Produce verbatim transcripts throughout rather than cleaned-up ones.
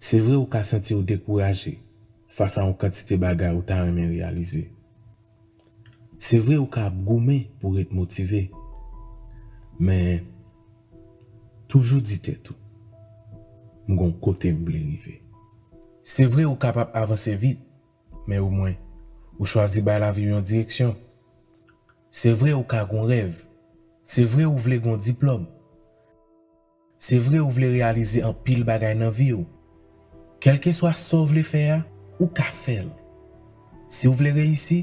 Se vre ou ka santi w dekouraje fas a yon kantite bagay ou ta renmen reyalize. Se vre ou ka ap goumen pou w ret motive. Men, toujou di tèt ou, "M gon kote m vle rive." Se vre ou ka p ap avanse vit, men omwen, ou chwazi bay lavi w yon direksyon. Se vre ou ka gon rèv. Se vre ou vle gon diplòm. Se vre ou vle reyalize anpil bagay nan vi w. Kèlkeswa sa w vle fè a, ou ka fè l. Si w vle reyisi,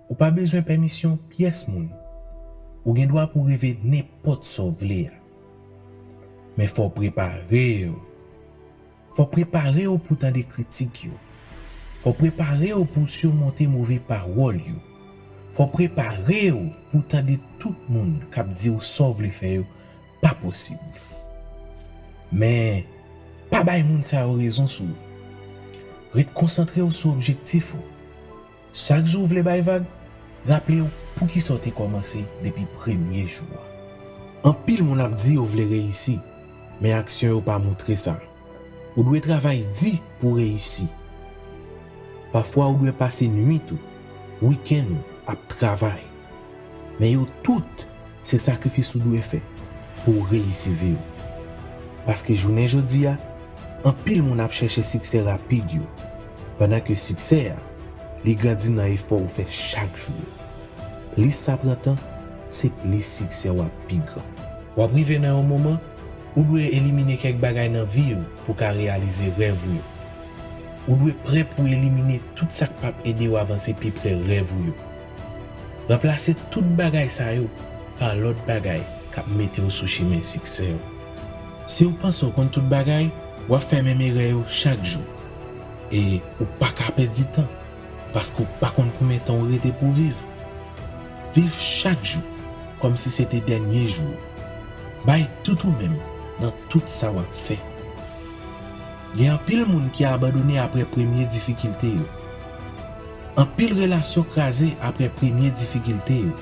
ou pa bezwen pèmisyon pyès moun. Ou gen dwa pou w rive nenpòt sa w vle a. Men fò w prepare w. Fò w prepare w pou w tande kritik yo. Fò w prepare w pou w simonte move pawòl yo. Fò w prepare w pou w tande tout moun k ap di w sa w vle fè yo pa posib. Men, pa bay moun sa yo rezon sou ou. Ret konsantre w sou objektif ou. Chak jou w vle bay vag, raple w poukisa w te kòmanse depi premye jou a. Anpil moun ap di yo vle reyisi, men aksyon yo pa montre sa. Ou dwe travay di pou w reyisi. Pafwa ou dwe pase nwit ou, wikenn ou ap travay. Men yo tout se sakrifis ou dwe fè pou w reyisi vi w. Paske jounen jodi a, anpil moun ap chèche siksè rapid yo, pandan ke siksè a, li grandi nan efò ou fè chak jou yo. Plis sa pran tan, se plis siksè w ap pi gran. W ap rive nan yon moman, ou dwe elimine kèk bagay nan vi w pou w ka reyalize rèv ou yo. Ou dwe prè pou w elimine tout sa k p ap ede w avanse pi pre rèv ou yo. Ranplase tout bagay sa yo pa lòt bagay k ap mete w sou chimen siksè w. Si w panse w konn tout bagay, w ap fè menm erè yo chak jou. E ou pa ka pèdi tan, paske w pa konn konbyen tan w rete pou w viv. Viv chak jou kòmsi se te dènye jou w. Bay tout ou menm nan tout sa w ap fè. Gen anpil moun ki abandone apre premye difikilte yo. Anpil relasyon kraze apre premye difikilte yo.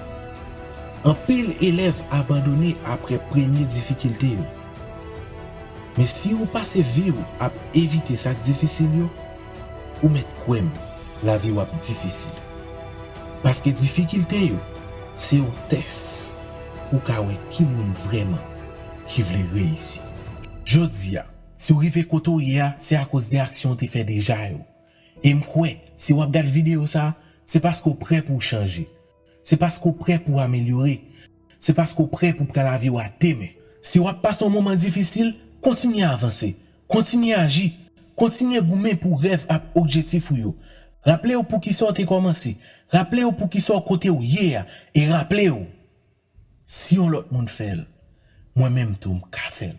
Anpil elèv abandone apre premye difikilte yo. Men si ou pase vi w ap evite sa k difisil yo, ou mèt kwè m, lavi w ap difisil. Paske difikilte yo, se yon tès pou w ka wè ki moun vrèman ki vle reyisi. Jodi a, si w rive kote w ye a, se akoz de aksyon w te fè deja yo. E m kwè, si w ap gad videyo sa a, se paske w prè pou w chanje. Se paske w prè pou w amelyore. Se paske w prè pou w pran lavi w a de men. Si w ap pase yon moman difisil, kontinye avanse. Kontinye aji. Kontinye goumen pou rèv ak objektif ou yo. Raple w poukisa w te kòmanse. Raple w poukisa w kote w ye a. E raple w, si yon lòt moun fè l, mwen menm tou m ka fè l.